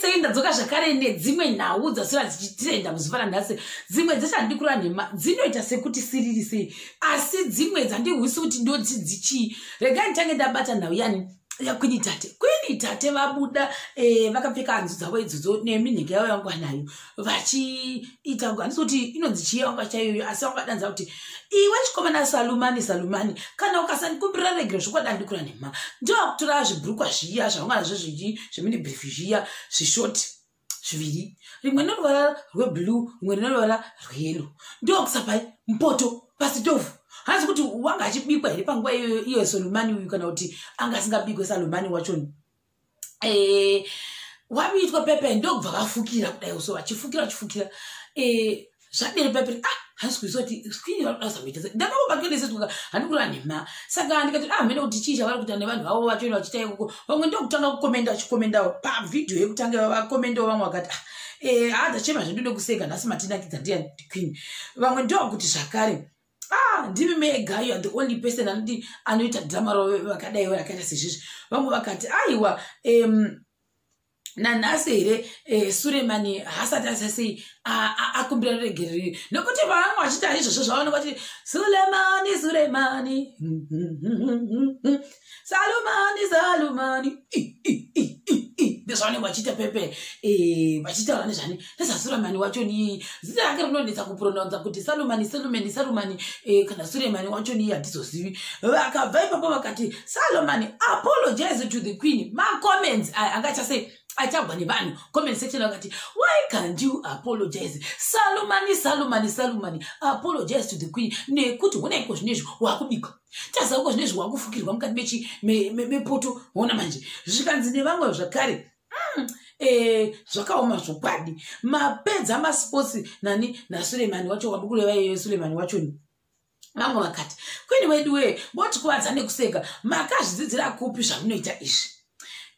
Sei ndadzoka zvakare nedzimwe nhau dzasura dzichitrenda muzuva ranhasi. Dzimwe dzacho handikura nhema, dzinoita sekuti siriri sei, asi dzimwe dzandihwisi kuti ndoti dzichii. Regai nditange ndabata nhau yani yaQueen Tate. Queen Tate vabuda vakapfeka hanzu dzavo idzodzo neminhenge yavo yangu anayo, vachiita, handisi kuti inonzi chii yavanga chaiyoyo, asi vangadanza kuti, "Iwe chikomana Salumani, Salumani, kana ukasandikumbirira regero, zvokwadi handikura nhema, ndokutora zvibhurukwa zviya zvavanga nazvo zvichi zvemini brief zviya zvishoti zviviri, rimwe neruvara rweblue, rimwe neruvara rweyellow, ndokusapai mupoto pasitovhu." Hanzi kuti wanga achibikwa here panguva iyoyo iyo Solomani uyu, kana kuti anga asingabikwe Salomani wachoni? Wabiitwa pepe, ndokubva vafukira kudai so, vachifukira, vachifukira, zvadere pepe. Ah, hanzi kuisa kuti queen vari kuda kuzamuita ndakaobakeneseswa, handikureva nhema. Saka ndikati, ah, mene kuti chii chavari kuita nevanhu vavo vachoni vachiita ikoko. Vamwe ndokutanga kukomenda, vachikomendawo pavhidhiyo yekutanga, vakomendawo vamwe vakati, "Ah, hadzachema zvendode kuseka nhasi, matinakidza ndiyani queen." Vamwe ndokuti zvakare, "Ah, ndimi mega, you are the only person anoti anoita dhirama ravo vakadaiwo rakaita sezvizvi." Vamwe vakati, "Aiwa, nanhasi here Suremani haasati asasei akumbira ruregerero?" Nokuti vamwe vachiita izvozvo zvavaona vati, "Sulemani, Suremani, Salumani, Salumani," ndezvavanenge vachiita pepe, vachitaura nezvani, nezvaSuremani wachoni. Zita rake rinonetsa kupronounza kuti Salumani, Salumani, Salumani kana Suremani wachoni, handizozivi. Vakabva ipapo vakati, "Salomani, apologize to the queen." Macomments aya angaita sei achabva nevanhu comment section, vakati, "Why can't you apologize, Salomani, Salomani, Salomani? Apologize to the queen, nekuti hunaiko zvinezvi wakubikwa, tazauko zvinezvi wakufukirwa mukati mepoto." Ona manje, zvikanzi nevamwe zvakare, zvakaoma zvokwadi, mapedza masports nani naSulemani wacho, wabukureva iyoyo Sulemani wachoni. Vamwe vakati, "Queen wedu wee, motikuvadza nekuseka, makazvidzidzira kupi zvamunoita izvi?"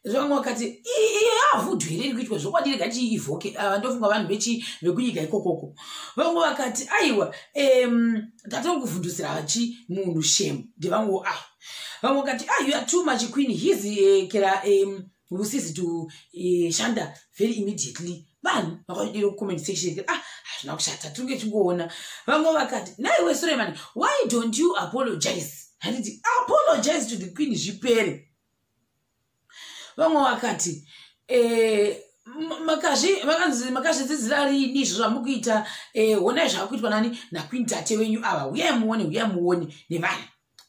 Vamwe vakati, "Iyo yavhudhu here iri kuitwa zvokwadi? Rega tiivhoke." Ava ndofunga vanhu vechi vekunyika ikokoko. Vamwe vakati, "Aiwa, tatiri kuvhundusira vachi munhu shame." Ndevamwewo ava. Vamwe vakati, "Ah, you are too much, queen. His kera will to shanda very immediately." Vanhu vakadira kucomment section. Ah, hazvina kushata, tinge chingoona. Vamwe vakati, "Naiwe Sulemani, why don't you apologize? Handiti apologize to the queen, zvipere." Vamwe vakati, "Makazvidzidzira rini izvo zvamukuita? Honai zvaakuitwa nani naQueen Tate wenyu ava. Uyai muone, uyai muone nevanhu."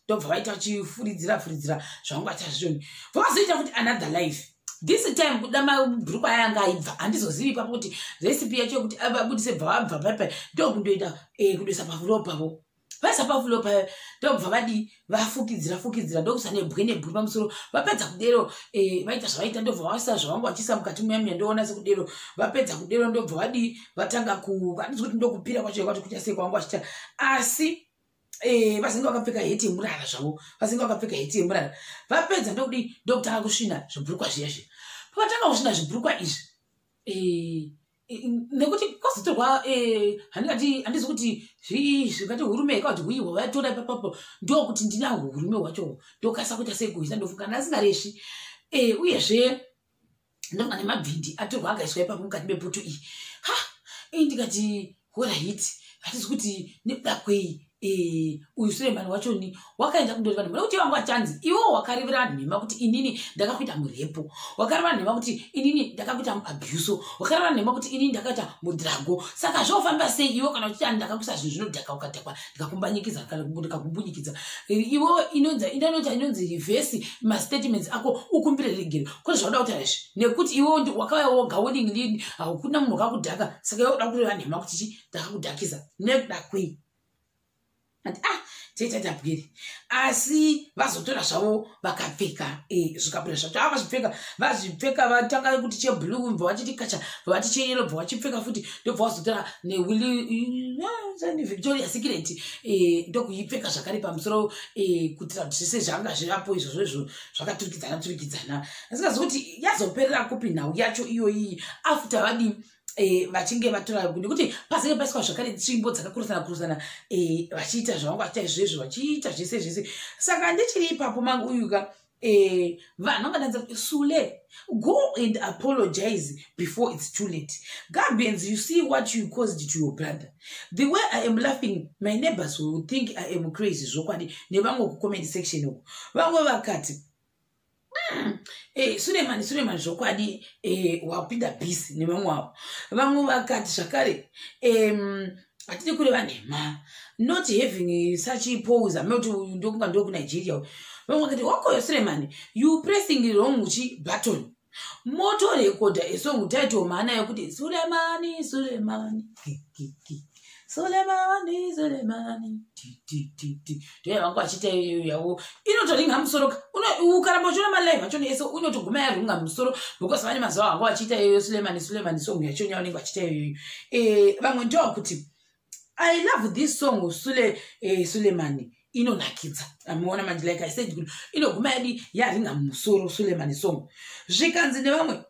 Ndobva vaita vachifuridzira furidzira zvavanga zvishoni. Vakazoita futi another live, this time kuda mabhurukwa aya anga aibva, handizozivi ipapo kuti recipe yacho yekuti vabudise bva vabva paipai, ndokundoita kundoisa pafloor pavo. Vaisa pafloor payo, ndobva vadi vafukidzira fukidzira, ndokuisa nebwe nebwe pamusoro. Vapedza kudero, vaita zvavaita, ndobva vaisa zvavanga vachiisa mukati muya muya, ndoona sekudero. Vapedza kudero, ndobva vadi vatanga ku, handisi kuti ndokupira kwacho kwati kuita sei kwavanga vachiita, asi vazinge vakapfeka heti yemurara zvavo, vazinge vakapfeka heti yemurara. Vapedza, ndokudi ndokutanga kusvina zvibhurukwa zviya zviya. Pavatanga kusvina zvibhurukwa izvi, nekuti kwazotorwa, handingati, handizi kuti zvingati hurume ika kuti huyi hwavatora ipapapo, ndokuti ndinahwo hurume hwacho, ndokasa kuita sei kuisa, ndofunga kana asingaresvi. Uyezve ndofunga nemabvindi atorwa akaiswa ipapo mukati mepoto iyi. Ha, ii, ndikati alright, hatisi kuti nekuda kwei uyu Sulemani wachoni wakaenda kundoreva nhema? Nekuti vangu vachanzi, iwo wakarevera nhema kuti inini ndakakuita murepo, wakareva nhema kuti inini ndakakuita muabuse, wakareva nhema kuti inini ndakaita mudhrago. Saka zvofamba sei iwe kana uchiti ndakakuisa zvinhu zvinodhaka, ukadhakwa, ndikakumbanyikidza kana ndikakumbunyikidza iwe? Inonzi indanota, inonzi reverse mastatements ako, ukumbire regero kwete zvauda kutaura izvi, nekuti iwe wakauya woga willingly, hakuna munhu wakakudhaka. Saka iwe uda kureva nhema kuti chi ndakakudhakisa, nekuda kwei? Ati, ah, toita tabwere. Asi vazotora zvavo vakapfeka zvikapura zvacho. A, vazvipfeka, vazvipfeka, vatanga kuti cheblue, bva vachiti kacha, bva vati cheyellow, bva vachipfeka futi, ndobva vazotora newili Victoria Secret, ndokuipfeka zvakare pamusoro, kuitira kuti zvese zvanga zvivapo izvozvo izvo zvakaturikidzana turikidzana. Asingazi kuti yazoperera kupi nhau yacho iyoyi after vadii, vachinge vatora, nekuti pazinge paiswa zvakare tsvimbo dzakakurusana kurusana, vachiita zvavanga vachiita izvezvo, vachiita zvese zvese. Saka ndichiri ipapo mangu uyuka. Vanhu vangadanza Sule, go and apologize before it's too late. Gambians, you see what you caused to your brother. The way I am laughing, my neighbors will think I am crazy. Zvokwadi. Nevamwe kucomment section uko, vamwe vakati, Sulemani, Sulemani, zvokwadi wapinda busy. Nevamwe avo, vamwe vakati zvakare, hatidi kureva nhema, not having such pose amekuti ndokunga ndokuNigeria. Vamwe vakati, wakoyo Sulemani, you pressing wrong chi button, motorekodha esong title maana yekuti Sulemani, Sulemani, Sulemani, Sulemani. Ndoya vangu vachiita iyoyo yavo inotoringa musoro. Ukaramba uchiona malive achona ese, unotoguma yaringa musoro, because vane mazuva vangu vachiita iyoyo Sulemani, Sulemani song yachona yavanenge vachiita iyoyo. Vamwe ndokuti, "I love this song, Sule, Sulemani inonakidza." Amuona manje, like I said, kuti inoguma yadi yaringa musoro Sulemani song. Zvikanzi nevamwe,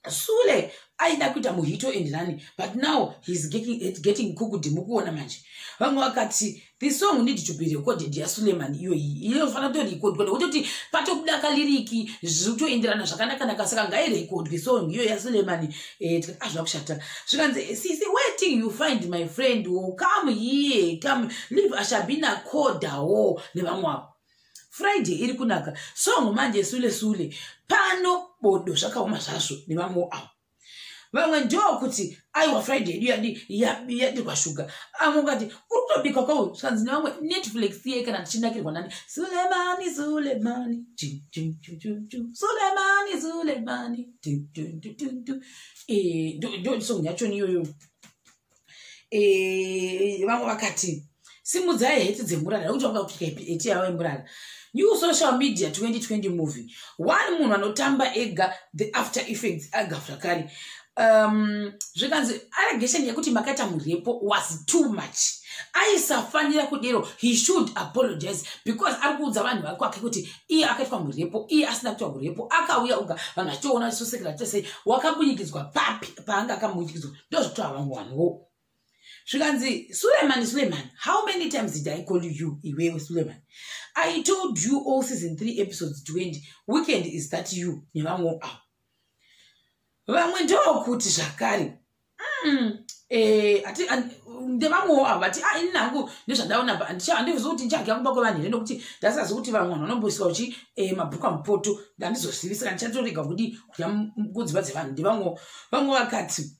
Sule aida kuita muhito and run, but now he's getting cooked. Mukuona manje, vamwe vakati, "The song need to be recorded yaSuleman iyoyi, inofanira kutorekodwa nekutoti patobuda kalyric zviri kutoenderana zvakanakanaka, saka ngairekodwe song iyo yaSuleman." Tikati azvina kushata. Zvikanzi, "Sisi, waiting you find my friend will come here, come leave ashabina kodawo." Nevamwe avo, "Friday iri kunaka song manje, Sule, Sule pano bodo, zvakaoma zvazvo." Nevamwe avo, vamwe ndokuti, "Aiwa, Friday yedu yadirwa shuga." Amwe ukati, "Uri kutobika kwau." Zvikanzi nevamwe, "Netflix ye kana tichinakirwa nani Sulemani, Sulemani, Sulemani, Sulemani." Ndo song yachoni iyoyo. Vamwe vakati, "Simudzai heti dzemurara," nekuti vanga kupfeka heti yavo yemurara. New social media 2020 movie one, munhu anotamba ega, the after effects aga zvakare. Zvikanzi allegation yekuti makaita murepo was too much, aisafanira kudero. He should apologize because ari kuudza vanhu vakwake kuti iye akaitwa murepo, iye asina kuitwa murepo. Akauya uga vanhu vachitoona vachisosekera tese. Wakabunyikidzwa papi paanga akambunyikidzwa? Ndozvekutoa vamwe vanhuwo. Zvikanzi, "Suleiman, Suleiman, how many times did I call you iwewe Suleiman? I told you all season 3 episodes 20 weekend is that you." Nevamwe avo, vamwe ndokuti zvakare, ndevamwewo avo vati, "Ah, ini nangu nezvandaona, handizivi kuti ndichagya kumba kwevanhu here, nokuti ndasingazivi kuti vamwe vanhu vanomboiswa uchi mabhuku amupoto. Ndandizozivi, saka ndichatorega kudi kudya kudzimba dzevanhu." Ndevamwewo, vamwe vakati,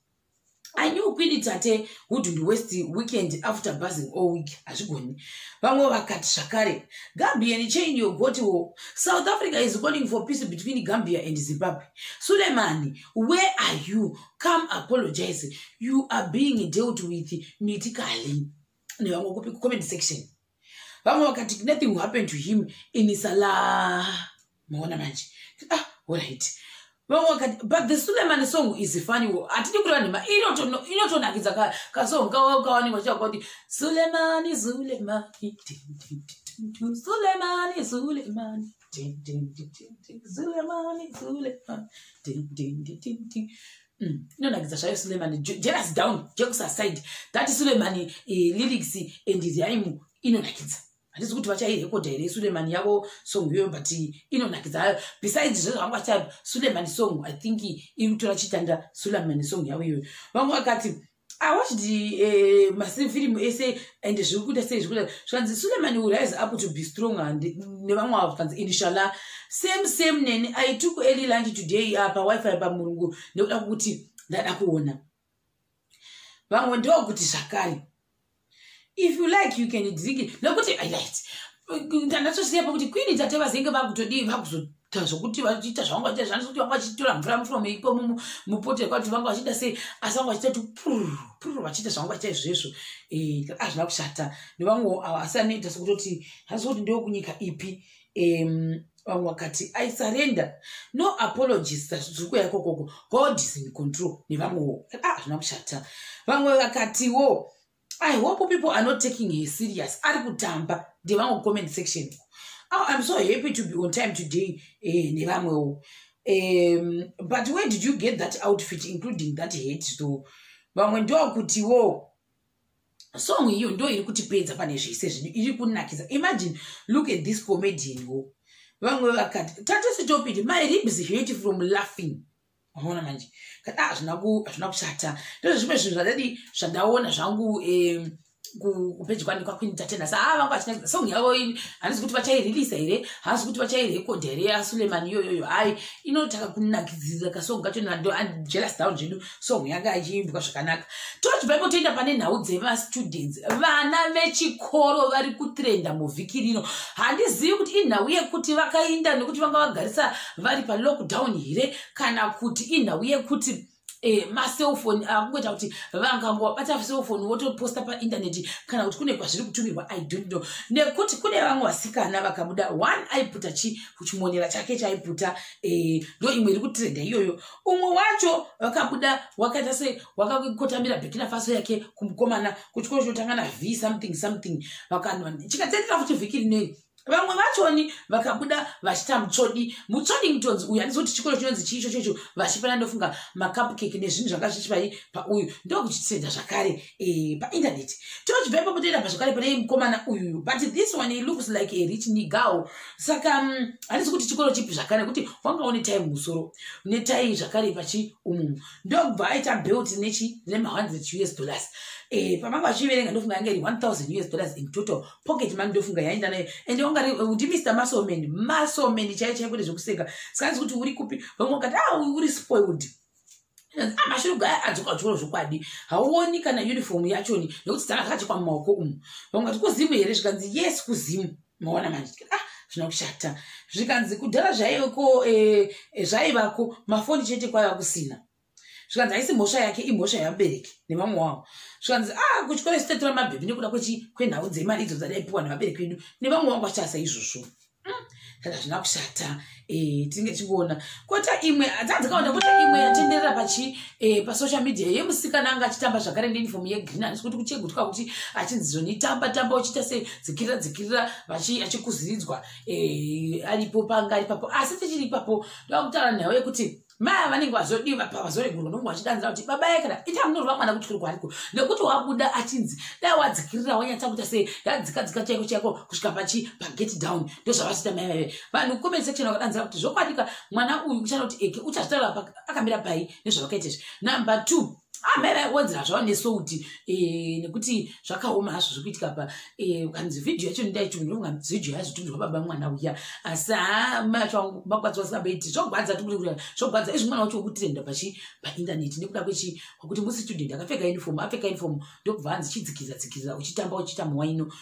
"I knew Queen Tate wouldn't waste weekend after buzzing all week." Hazvigoni. Vamwe vakati zvakare, "Gambian chain your gotiwo. South Africa is calling for peace between Gambia and Zimbabwe. Suleiman, where are you? Come apologize. You are being dealt with mitikali." Nevamwe kupi comment section. Vamwe vakati, "Nothing will happen to him in Salah." Maona manje. Ah, alright. Vamwe vakati, "But the Suleiman song is funny." Hatidi kureva nhema, inotonakidza kasong kawanikwa chakoti Sulemani, Sulemani, Sulemani, Sulemani, Sulemani, Sulemani. Inonakidza zvayo Sulemani. Jealous down, jokes aside, that Sulemani lyrics and rhyme inonakidza. Handisi kuti vachairekodha here Sulemani yavo song iyoyo, but inonakidza hayo. Besides zvezvo vanga vacha Sulemani song, I think iri kutora chitanda Sulemani song yavo iyoyo. Vamwe vakati, "I watched mafirimu ese and zviri kuita sei, zviri kuita." Zvikanzi, "Suleiman will rise up to be strong." Nevamwe avo zvikanzi, "Inshallah." Same same neni, I took early lunch today pawifi pamurungu nekuda kwekuti ndada kuona. Vamwe ndokuti zvakare, "If you like, you can drink," nekuti right, ndandatosiya pakuti Queen Tate vazenge vakutodii, vakuzoita zvokuti vachiita zvavanga vachiita zvanisi, kuti vanga vachitora mvura from ipo mupoto, yekuti vanga vachiita sei, asi vanga vachiita kuti pururu pururu, vachiita zvavanga vachiita izvezvo. Hazvina kushata. Nevamwewo ava, asi anoita sekutoti hasi kuti ndewokunyika ipi. Vamwe vakati, "I surrender, no apologies, zviri kuya ikokoko, God is in control." Nevamwewo, hazvina kushata. Vamwe vakatiwo, "I hope people are not taking her serious, ari kutamba." Ndevamwe comment section. "Oh, I'm so happy to be on time today." Nevamwewo, "But where did you get that outfit, including that hat though?" Vamwe ndokutiwo, "Song iyo ndo iri kutipedza pane zvese zvinhu, iri kunakidza. Imagine, look at this comedian wo." Vamwe vakati, "Tate, stop it, my ribs hurt from laughing." Waona manje kati, ah, hazvina kushata. Ndozvo zvimwe zvinhu zvadadi zvandaona zvangu kupeji kwani kwaQueen Tatenda. Sa ah, vangu vachina song yavo, handisi kuti vachaireleasa here, hasi kuti vachairekodha here yaSuleman iyoyoyo. Hai, inotaka kunakidzira kasong kacho. Jealous down zvedu, song yanga ichiimbwa zvakanaka. Tochibva ipo toenda pane nhau dzemastudents. Vana vechikoro vari kutrenda muvhiki rino. Handizivi kuti inhau yekuti vakainda nekuti vanga vagarisa vari palockdown here, kana kuti inhau yekuti maselfoni akungoita kuti vangangobata cellphone votoposta paindaneti, kana kuti kune kwazviri kutumirwa, I don't know. Nekuti kune vamwe vasikana vakabuda, one aiputa chimonera chake chaiputa, ndo imwe iri kutrenda iyoyo. Umwe wacho vakabuda wakaita se wakakotamira Burkina Faso yake kumukomana kuchikoro chinotanga na V something something. Vakanwa chikatendera futi vhiki rinei. Vamwe vachoni vakabuda vachiita mutsvodi mutsvodingtons uyu, handisi kuti chikoro chinonzi chii ichochocho, vachipana ndofunga macupcake nezvinhu zvanga zvichipai pauyu, ndokuchitsenda zvakare paindaneti. Tochibva ipapo toenda pazvakare pane mukomana uyuyu, but this one, he looks like a rich nigga. Saka handisi kuti chikoro chipi zvakare, nekuti wanga une tai mumusoro, netai zvakare pachi umumu, ndokubva aita belt nechi nema100 US dollars. Pamanga vachiverenga, ndofunga yange iri 1000 US dollars in total pocket money, ndofunga yaenda nayo. Ende wanga ndiMr Muscleman, Muscleman chai chai, kwete zvekuseka. Saka handisi kuti uri kupi. Vamwe vakati, "Ah, uri spoiled." Ah, mashurugu aya adzoka kuchikoro zvokwadi, hauoni kana uniform yachoni nekuti dzanga dzakachekwa mumaoko umu. Vamwe vati, "Kuzimu here?" Zvikanzi, "Yes, kuzimu." Maona manje, ah, zvina kushata. Zvikanzi kudhara zvaivako, zvaivako mafoni chete, kwaiva kusina. Zvikanzi haisi mhosva yake, imhosva yevabereki nevamwe wavo. Zvikanzi, ah, kuchikoro isu taitora mabhebhi nekuda kwenhau dzemari idzo dzadaipiwa nevabereki vedu nevamwe vangu vachiita saizvozvo. Saka zvina kushata. Tinenge tichingoona kota imwe dzadzakaona, kota imwe yatenderera pachi pasocial media yemusikana anga achitamba zvakare neuniform yegreen. Handisi kuti kuchegutwa kuti achinzi zvoni tamba tamba uchiita sei, dzikirira dzikirira, achikuziridzwa, aripo panga ari papo. Asi tichiri ipapo, ndoda kutaura nhau yekuti mai vanenge vazodiwa pavazoregurwa nonge vachidanzira kuti baba yekana ita munorova mwana kuchikoro kwariko, nekuti wabuda achinzi dai wadzikirira wanyatsa kuita sei, yadzikadzika chaiko chaiko kusvika pachi paget down. Ndozvavasita mai vaive. Vanhu comment section vakadanzira kuti zvokwadika mwana uyu uchada kuti eke uchazvitaura akamira pai nezvavakaita izvi. Number two, amai vaiwedzera zvavo nesouti, nekuti zvakaoma hazvo zvekuitika pa kanzi vhidhiyo yacho ndaichiunga vhidhiyo yazotumirwa baba mwana uya. Asi ha, mai vacho vakwadziwa singabeiti, zvogwadza, zvogwadza izvi. Mwana wacho wekutrenda pachi paindaneti nekuda kwechi kwekuti musi student akapfeka uniform, apfeka uniform, ndokubva hanzi chidzikirira dzikirira uchitamba uchiita muwaino,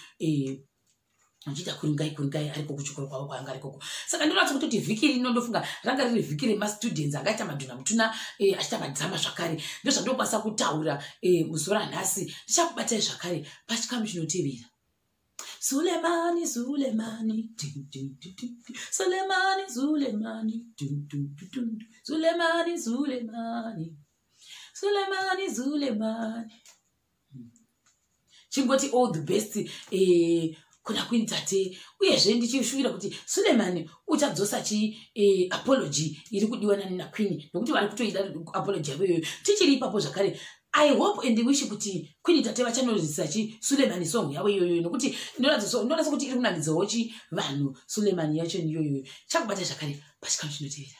achiita kuringai kuringai ariko kuchikoro kwavo kwaanga arikoko. Saka ndinoratsa kutoti vhiki rino ndofunga ranga riri vhiki remastudents angaita madhuna mutuna, achiita madhirama zvakare. Ndozvandokwanisa kutaura muzuva ranhasi. Ndichakubatai zvakare pachikamu chinotevera. Sulemani, Sulemani, Sulemani, Sulemani, Sulemani, Sulemani, Sulemani, Sulemani. Chingoti all the best kuna Queen Tate. Uyezve ndichishuvira kuti Sulemani uchadzosa chi apology iri kudiwa nani naQueen, nekuti vari kutoida apology yavo iyoyo. Tichiri ipapo zvakare, I hope and wish kuti Queen Tate vachanorisa chi Sulemani song yavo iyoyo, nekuti ndinoratsa kuti iri kunakidzawo chi vanhu Sulemani yacho iyoyoyo. Chakubata zvakare pachikamu chinotevera.